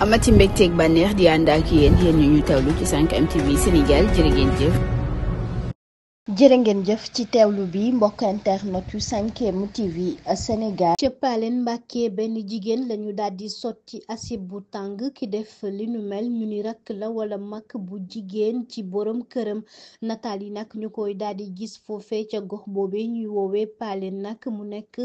amati mbégteeg bànneex di ànd ak yéen ñu teewlu ci 5M TV Sénégal jërë ngeen jëf ci teewlu bi mbokk internet yu 5M TV Sénégal. ca Palen Mbàkke benn jigéen lañu daal di sotti acide bu tàng ki def li nu mel ñu ni rakk la wala mag bu jigéen ci borom këram nataal yi nag ñu koy daal di gis foofee ca gox boobee ñuy woowee Palen nag mu nekk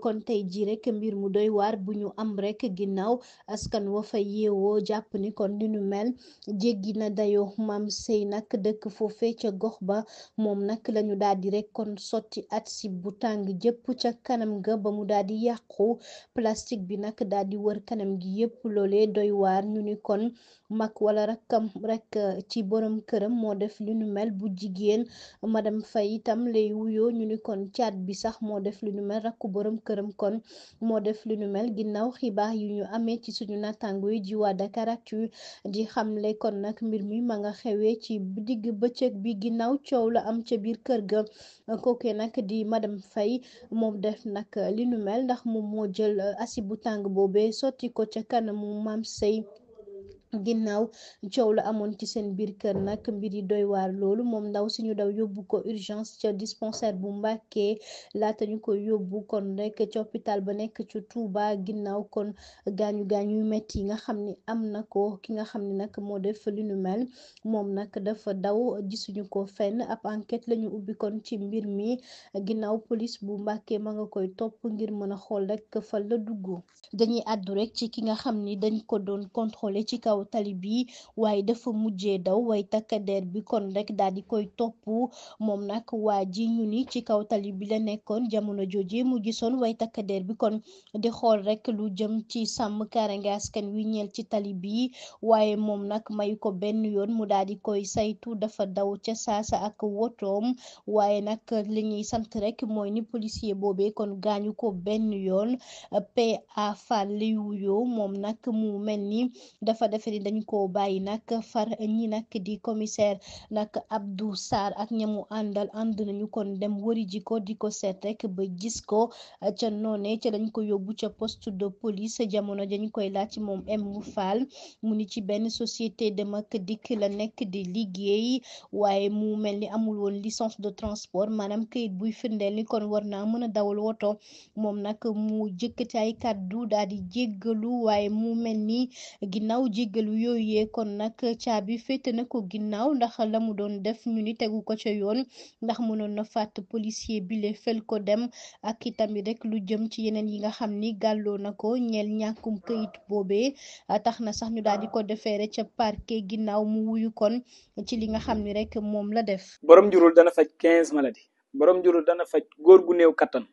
kon tey ji rek mbir mu doy waar bu ñu am rek ginnaaw askan wa fa yeewoo jàpp ni kon li nu mel jéggi na dayoo maam sëy nag dëkk foofee ca gox ba moom nag lañu daal di rek kon sotti acide bu tàng jëpp ca kanam ga ba mu daal di yàqu plastique bi nag daal di wër kanam gi yëpp loolee doy waar ñu ni kon mag wala rakkam rek ci borom këram moo def lu nu mel bu jigéen madame Faye itam lay wuyoo ñu ni kon caat bi sax moo def lu nu mel rakku borom këram kon moo def lu nu mel ginnaaw xibaar yu ñu amee ci suñu nattaango yi ji waa Dakaractu di xamle kon nag mbir mi ma nga xewee ci digg bëccëg bi ginnaaw coow la am ca biir kër ga kooke nag di madame Faye moom def nag li nu mel ndax moom moo jël acide bu tàng boobee sotti ko ca kanamu maam sëy ginnaaw coow la amoon ci seen biir kër nag mbir yi doy waar loolu moom ndaw si ñu daw yóbbu ko urgence ca dispensaire bu Mbàkke laata ñu ko yóbbu kon rek ca hôpital ba nekk ci Touba ginnaaw kon gaañu metti yi nga xam ni am na ko ki nga xam ni nag moo def li nu mel moom nag dafa daw gisuñu ko fenn ab enquête lañu ubbi kon ci mbir mi ginnaaw police bu Mbàkke ma nga koy topp ngir mën a xool rek fa la dugg dañuy àddu rek ci ki nga xam ni dañ ko doon contrôler ci kaw tali bi waaye dafa mujjee daw way takkadeer bi kon rek daal di koy topp moom nag waa ji ñu ni ci kaw tali bi la nekkoon jamono jooje mu gisoon way takkadeer bi kon di xool rek lu jëm ci sàmm kaaraange askan wi ñeel ci tali bi waaye moom nag mayu ko benn yoon mu daal di koy saytu dafa daw ca saasa ak wotoom waaye nag li ñuy sant rek mooy ni policier boobee kon gaañu ko benn yoon PA Fall lay wuyoo moom nag mu mel ni dafa defe ni dañ ko bàyyi nag far ñi nag di commissaire nag Abdou Sarr ak ñamu ànd nañu kon dem wëri ji ko di ko seet rek ba gis ko ca noone ca lañ ko yóbbu ca poste de police jamono dañ koy laaj moom M Fall mu ni ci benn société dem ak dikk la nekk di liggéey waaye mu mel ni amul woon licence de transport maanaam këyit buy firndeel ni kon war naa mën a dawal woto moom nag mu jëkkati ay kàddu daal di jéggalu waaye mu mel ni ginnaaw jéggalu yooyu yee kon nag caabi féete na ko ginnaaw ndax la mu doon def ñu ni tegu ko ca yoon ndax mënoon na fàtt policier bi le fel ko dem ak itamit rek lu jëm ci yeneen yi nga xam ni gàlloo na ko ñeel ñàkkum këyit boobee tax na sax ñu daal di ko defeere ca parquet ginnaaw mu wuyu kon ci li nga xam ni rek moom la def. borom njurul dana faj 15 maladies borom njurul dana faj góor gu néew kattan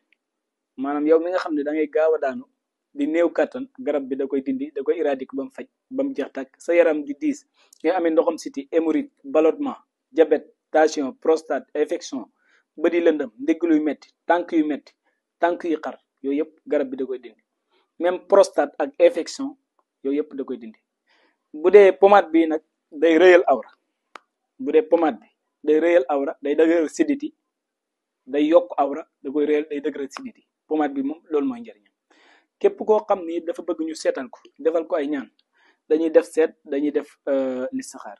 maanaam yow mi nga xam ne da ngay gaaw a daanu di néew kattan garab bi da koy dindi da koy éradiquer ba mu faj ba mu jeex tàkk sa yaram di diis nga amee ndoxam siti hémorroïde ballonnement diabète tension prostate infection bëdi lëndëm ndigg luy metti tànk yu xar yooyu yëpp garab bi da koy dindi même prostate ak infection yooyu yëpp da koy dindi bu dee pommade bi nag day rëyal awra bu dee pommade bi day rëyal awra day dëgëral siditi day yokk awra da koy rëyal day dëgëral siditi pommade bi moom loolu mooy njëriñam képp koo xam ni dafa bëgg ñu seetal ko defal ko ay ñaan dañuy def seet dañuy def listixaar